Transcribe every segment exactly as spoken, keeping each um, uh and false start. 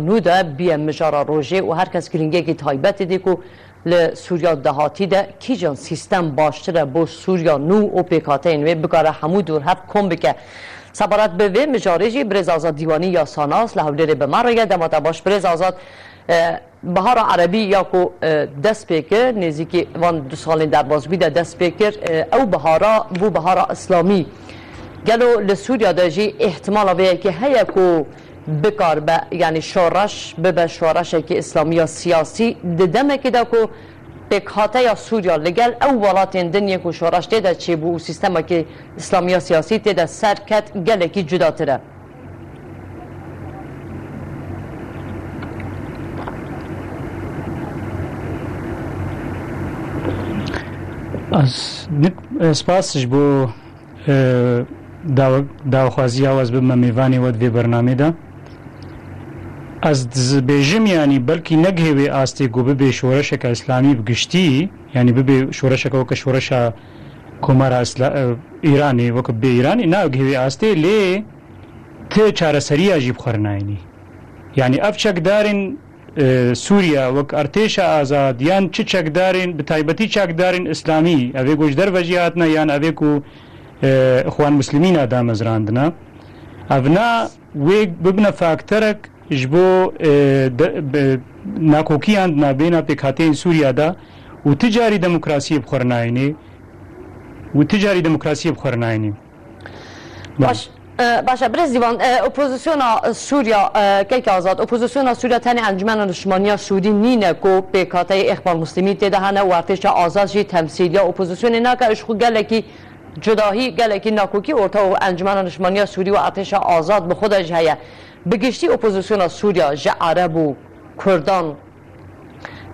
nû de bûye mijara rojê û her kes girîngiyekî taybetê dê ku li Sûriya dahatî de kîjan sîstem baştir e bo Sûriya nû û pêkhateyên wê bikare hemû dûr hev kom bike. Separat bi vê mijarê jî birêz Azad Dîwanî yasanas li Hewlêrê bi me re ye. Dema te baş birêz Azad. E, Bihara Erebî ya ku, e, dest pê kir, nêzîkî van du salên derbasbûyî de dest pê kir, e, ew bihara bû bihara Îslamî. Gelo li Sûriya de jî îhtimala vê yekê heye ku bikaribe, yanî şoreş bibe şoreşekî Îslamî ya siyasî, di demekê de ku pêkhateya Sûriya li gel ew welatên din yên ku şoreş tê de çêbû û sîstemekî Îslamî ya siyasî tê de ser ket gelekî cudatir e. Ez nik, e, spas ji bo, e, dawa-, dawaxwaziya we ez bibime mêvanê we di vê bernamê de. Ez dibêjim, yanî belkî negihê wê astê ku bibê şoreşeke îslamî bi giştî, yanî bibê şoreşeke weke şoreşa Komara Îsla-, e, Îranê, weke bibê Îranê, nagihê wê astê, lê ti çareseriya jî bi xwe re nayênî. Yanî ev çekdarên, e, Sûriya wek Artêşa Azad yan çi çekdarên, bi taybetî çekdarên îslamî, evê ku ji derve jî hatine yan evê ku, e, Ixwan Muslimîna damezrandine, ev na wê bibine fakterek ji bo, e, de, be, nakokiyan di navbêna pêkhateyên Sûriya de û ti carî demokrasiyê bi xwe re nayênê û ti carî demokrasiyê bi xwe re nayênê. Baş, e, baş e, birêz Dîwan, e, opozisyona Sûriya, e, kek Azad, opozisyona Sûriya tenê Encumena Niştimaniya Sûrî nîne ku pêkhateyê Îxwan Muslimî tê de hene û Artêşa Azad jî temsîliya opozisyonê nake, ji xwe gelekî cudahî, gelekî nakokî orta û Encumena Niştimaniya Sûrî û Artêşa Azad bi xwe de jî heye. Bi giştî opozisyona Sûriya ji Ereb û Kurdan,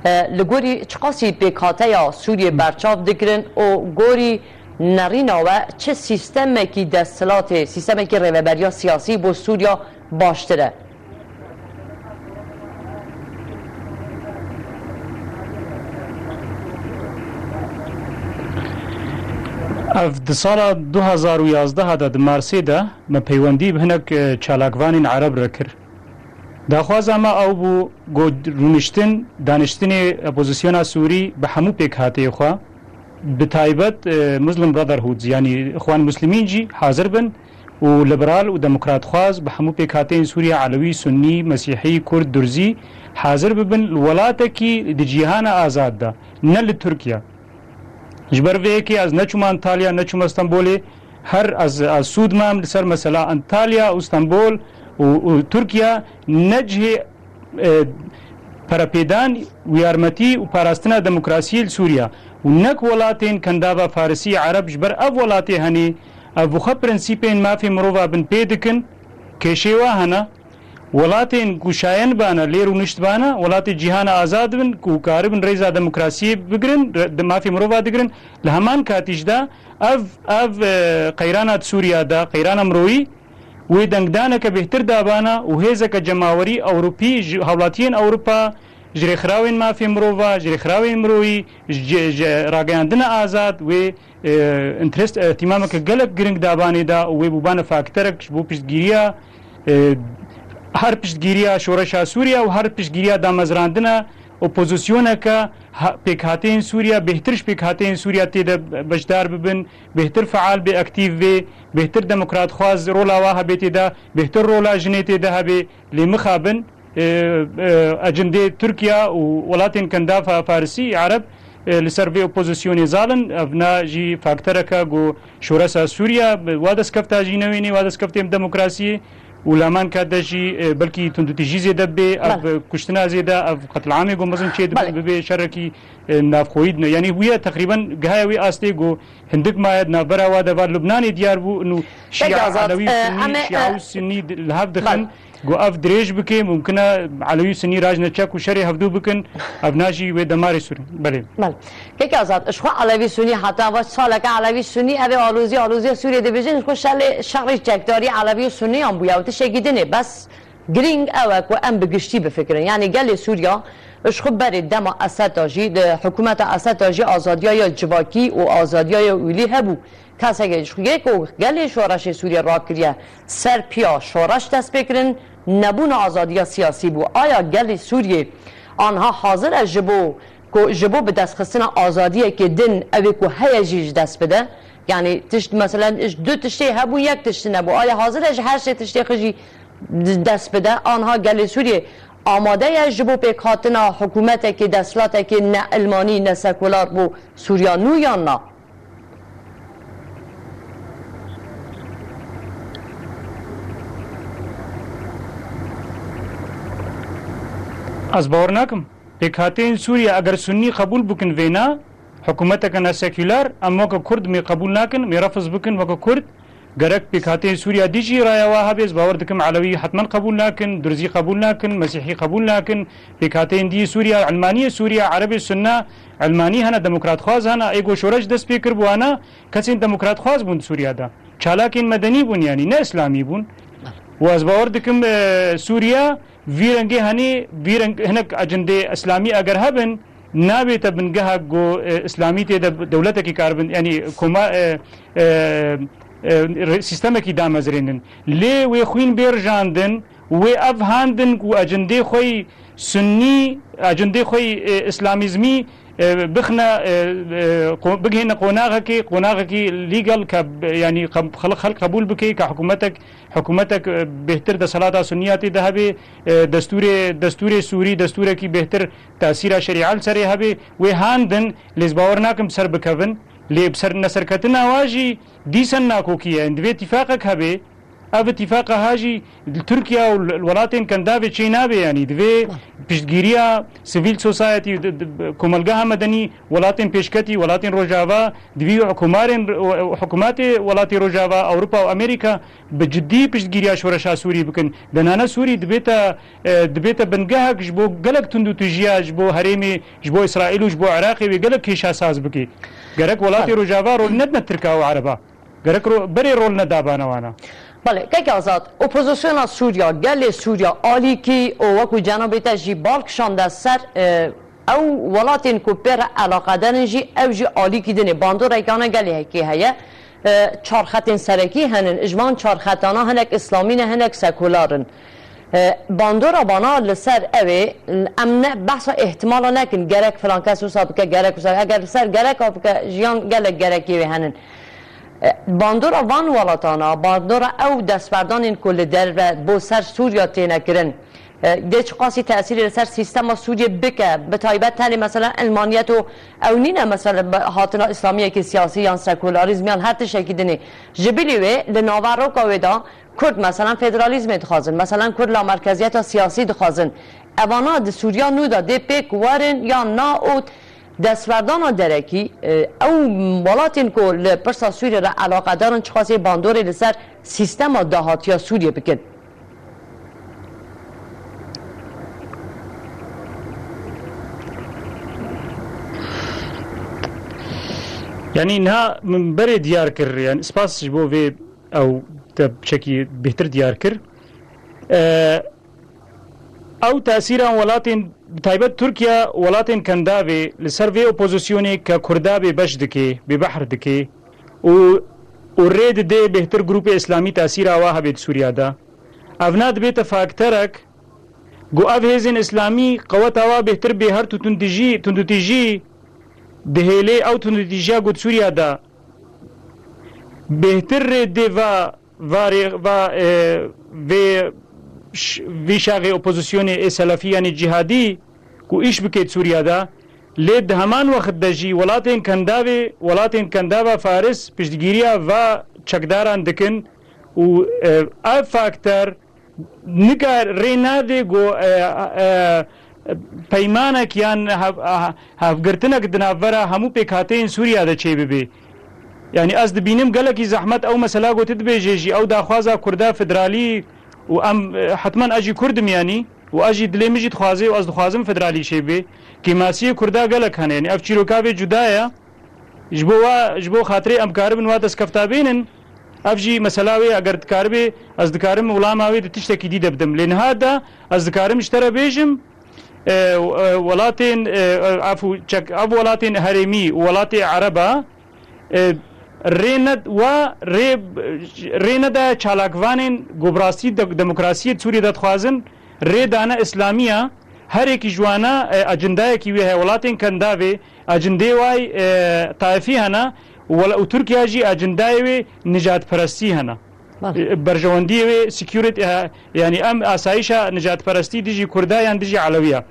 e, li gorî çiqasî pêkhateya Sûriyê berçav dikirin û gorî nerîna we çi sîstemekî desthilatê, sîstemekî rêveberiya siyasî bo Sûriya baştir e? Ev di sala du hazar û yazdeh de di Marsê de me peywendî bi hinek, e, çalakvanên Ereb re kir. Daxwaza me ew bû ku rûniştin, daniştinê opozisyona Sûrî bi hemû pêkhateyê xwe, bi taybet, e, Muslim Brotherhood, yanî Ixwan Muslimîn jî hazir bin û liberal û demokratxwaz bi hemû pêkhateyên Sûriye, Elewî, Sunnî, Mesîhî, Kurd, Durzî hazir bibin li welatekî di cîhana azad de, ne li Tirkiye. Ji ber vê yekê ez neçûm Antalya, neçûm Stenbolê. Her ez, ez sûd mam li ser mesela Antalya û Stenbol û, û Tirkiye ne cihê, e, perepêdan û yarmetî û parastina demokrasiyê li Sûriye û nek welatên Kendava Farisî, Ereb, ji ber ev welatê henê, ev xwe prensîpên mafê mirova bin pê dikin, kêşê we hene. Welatên ku şayen bana, lê rûnişt bana, welatê cîhana azad bin, ku karibin rêza demokrasiyê bigirin, re-, di mafê mirova digirin, li heman katî jî de ev, ev, e, qeyrana di Sûriya de, qeyrana mirovî, wê dengdaneke bêhtir dabana û hêzeke cemawerî Ewropî, ji hawlatiyên Ewropa, ji rêxirawên mafê mirova, ji rêxirawên mirovî, ji, ji rageyandina azad, wê e, interest, e, îhtîmameke gelek giring dabanê da û wê bûbane fakterek ji bo piştgiriya, e, her piştgiriya şoreşa Sûriye û her piştgiriya damezrandina opozisyoneke ha-, pêkhateyên Sûriye, bêhtir ji pêkhateyên Sûriye tê de beşdar bibin, bêhtir feal bê, aktîv bê, bêhtir demokratxwaz rola wa hebê tê de, bêhtir rola jinê tê de hebê, lê mixabin. E, e, ecindê Tirkiye û welatên Kendafa Farisî, Ereb, e, li ser vê opozisyonê zal in. Ev na jî faktereke ku şoresa Sûriye, e, wa destkefta jî newênê, wa destkeftê demokrasiyê û lamanka de jî, e, belkî tundûtîjî zêde bibê, ev, Bele. e, kuştina zêde, ev qetliamê ku mezin çê dibin, Bele. bibê şerekî, e, navxweyî dine. Yanî bûye teqrîben gihaye wê astê ku hindik maye di navbera wa de va Lubnanê diyar bû, û Şîa, Peki Azad, Elewî û e, Sunnî, em ê, Şîa e, û Sunnî di-, li hev dixin. Bele. Ku ev dirêj bike, mumkin e Elewî Sunî rajne çek û şerê hevdû bikin, ev na jî wê demarê Sûrî. Belê. Belê. Kek Azad, ji xwe Elewî Sunî heta va saleke Elewî Sunî, ev ê alozî, aloziya Sûriyê dibêjin, ji xwe şerê, şerê çekdarî Elewî û Sunîyan bûye û tiştekî din e. Bes girîng ew e ku em bi giştî bifikirin. Yanî gelê Sûriya ji xwe berê dema Eseda jî, di hikûmeta Eseda jî azadiya ya civakî û azadiya ya wîlî hebû. Keseke ji xwe yê ku gelê şoreşê Sûriyê rakiriye, ser piya şoreş dest pê kirin, nebûna azadiya siyasî bû. Aya gelê Sûriyê anha hazir e ji bo ku ji bo bi destxistina azadiyekê din ew ê ku heye jî ji dest bide? Yanî tişt, meselen, ji du tiştê hebû, yek tişt nebû. Aya hazir e ji her sê tiştê xwe jî dest bide? Anha gelê Sûriyê amade ye ji bo pêkhatina hikûmetekê, desthilatekê ne ilmanî, ne sekular bo Sûriya nû yan na? Ez bawer nakim. Pêkhateyên Sûriye eger Sunnî qebûl bikin vêna, hikûmeteke nesekûler, em weke Kurd mê qebûl nakin, mê refiz bikin weke Kurd. Gerek pêkhateyên Sûriya dî jî raya wa hebe, ez bawer dikim Elewî hetmen qebûl nakin, Durzî qebûl nakin, Mesîhî qebûl nakin, pêkhateyên dî Sûriya, Elmaniyê Sûriya, Erebê Sunna, Elmanî hene, demokratxwaz hene, ê ku şoreş dest pê kir bi wana, kesên demokratxwaz bûn di Sûriya de. Çalakên medenî bûn, yanî ne îslamî bûn. Û ez bawer dikim, e, Sûriya vî rengê henî, vî reng, hinek ecindê îslamî eger hebin, nabête bingehek ku, e, îslamî tê de dewletekî karibin, yanî koma-, e, e, e, re-, sîstemekî damezrênin. Lê wê xwîn bê rijandin, wê ev handin ku ecindê xwe yî sunnî, ecindê xwe yî, e, îslamîzmî, e, bixine, e, e, qo-, bigihîne qonaxekê, qonaxekî legal ke, yanî qe-, xel-, xelk qebûl bike ke hikûmetek, hikûmetek, e, bêhtir desthilata sunnî ya tê de hebe, e, destûrê, destûrê Sûrî, destûrekî bêhtir tesîra şerîa li serê hebe, wê handin, lê ez bawer nakim bi ser bikevin, lê bi ser neserketina wa jî dîsen nakokî ye. Divê tîfaqek hebe, ev îtîfaqa ha jî li Tirkiye û li welatên Kendavê çê nabe, yanî divê piştgiriya civil society, d-, d-, komelgeha medenî, welatên pêşketî, welatên Rojava, divê hikûmarên, hikûmatê welatê Rojava, Ewropa û Amerîka bi cidî piştgiriya şoreşa Sûrî bikin. Denane Sûrî dibête, e, dibête bingehek ji bo gelek tundûtijiya ji bo herêmê, ji bo Îsraîl û ji bo Iraqê wê gelek kêşa saz bike. Gerek welatê Rojava rol nedine Tirka û Ereba. Gerek ro-, berê rol neda bana wana. Belê, kek Azad, opozisyona Sûriya, gelê Sûriya alîkî û wekû cenabê te jî bal kişande ser, e, ew welatên ku pê re eleqedar in jî, ew jî alîkî din ê. Bandorek ana gelê hekê heye. E, çar xetên serekî henin. Ji van çar xetana hinek îslamî ne, hinek sekular in. E, bandora bana li ser ew ê, em ne behsa ihtimala nekin, gerek filan kes wisa bike, gerek wisa, eger li ser gereka bike, jiyan gelek gerekê wê henin. E, bandora van welatana, bandora ew destberdanên ku li derve bo ser Sûriya têne kirin, e, dê çiqasî tesîrê li ser sîstema Sûriyê bike, bi taybet tenê mesela elmaniyet û ew nîne mesela bi hatina îslamiyekî siyasî yan sekularîzm yan her tiştekî dinê. Ji bilî wê li naveroka wê de Kurd mesela federalîzmê dixwazin, mesela Kurd lamerkeziyeta siyasî dixwazin. Evana di Sûriya nû de dê pêk werin yan na û destberdana derekî, e, ew welatên ku li pirsa Sûriyê re eleqedar in, çiqasê bandorê li ser sîstema dahatiya Sûriyê bikin? Yanî niha min berê diyar kir, yanî spas ji bo vê ew te piçekî bêhtir diyar kir. E, Ew tesîran welatên, bi taybet Tirkiye, welatên Kendavê li ser vê opozisyonê ke Kurda bêbeş dike, bêbehr dike û, û rê dide bêhtir grûpê îslamî tesîra wa hebe di Sûriya de. Evna dibête fakterek ku ev hêzên îslamî qeweta wa bêhtir bê her tu tundîtîjî, tundîtîjî dihêlê ew tundîtîjiya ku di Sûriya de bêhtir rê dê va va rê-, va, e, vê ş-, vî şaxê opozisyonê ê selefî yanî cîhadî ku îş bike di Sûriya de, lê di heman wext de jî welatên Kendavê, welatên Kendava Faris piştgiriya va çekdaran dikin û, e, ev faktor nikar rê nade ku, e, e, peymanek yan hev-, e, hevgirtinek di navbera hemû pêkhateyên Sûriya de çêbibe. Yanî ez dibînim gelekî zehmet ew mesela ku tu dibêjê jî, ew daxwaza Kurda federalî û em, e, hetmen ez jî Kurd im yanî û ez jî dilê min jî dixwaze û ez dixwazim federalî çêbibe. Kêmasiyê Kurda gelek hene. Yanî ev çîroka vê cuda ye. Ji bo wa, ji bo xatirê em karibin wa destkefta bênin, ev jî mesela wê, eger dikaribê, ez dikarim wilama wê di tiştekî dî de bidim. Lê niha de ez dikarim ji te re bêjim, e, e, welatên, e, e, efû, çek, ev welatên herêmî û welatê Ereba, e, Rê ne wa rê rê nedaye çalakvanên ku bi rastî de-, demokrasiyê di Sûriyê de dixwazin, rê dane îslamiya, her yekî ji wana, e, acindayekî wê heye. Welatên Kendavê acindê way, e, taifî hene û wela-, û Tirkiye jî acindayê wê nijadperestî hene. Belê. E, berjewendiyê wê security, e, yanî em asayişa nijadperestî dijî Kurda yan dijî Elewiya.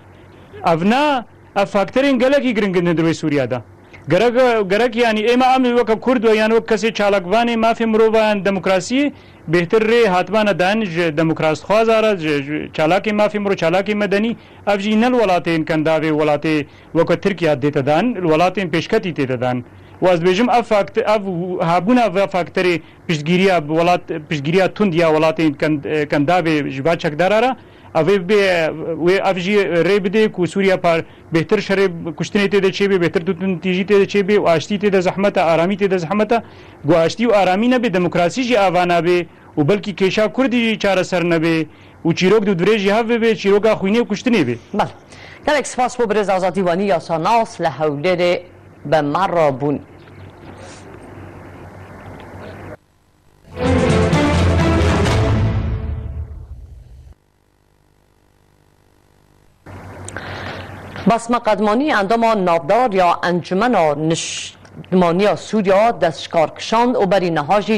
Ev na, ev faktorên gelekî giring in di wê Sûriya de. Gerek, gerek, yanî êma em ê weke Kurd we yan wek kesê çalakvanê mafê mirova yan demokrasiyê bêhtir rê hatibana dan ji demokrasxwaza re, ji, ji çalakê mafê mirov, çalakê medenî, ev jî ne li welatên Kendavê, welatê weke Tirkiye dête dan, li welatên pêşketî tête dan. Û ez dibêjim ev faktor, ev habûna ve faktorê piştgiriya bi welat, piştgiriya tund ya welatên Kend-, Kendavê ji va çekdara re, ev ê bê, wê ev jî rê bidê ku Sûriya par bêhtir şerê kuştinê tê de çêbê, bêhtir tundtîjî tê de çêbê û aştî tê de zehmet e, aramî tê de zehmet e. Ku aştî û aramî nebe, demokrasî jî ava nabe û belkî kêşa Kurdî jî çareser nebe û çîrok di dirê jî hev bibe, çîroka xwînê û kuştinê be. Belê. Gelek spas bo birêz Azadî Wanî, yasanas li Hewlêrê bi me re bûn. Basma Qedmanî, endama navdar ya Encumena Niştimaniya Sûriya, dest ji kar kişand û berî niha jî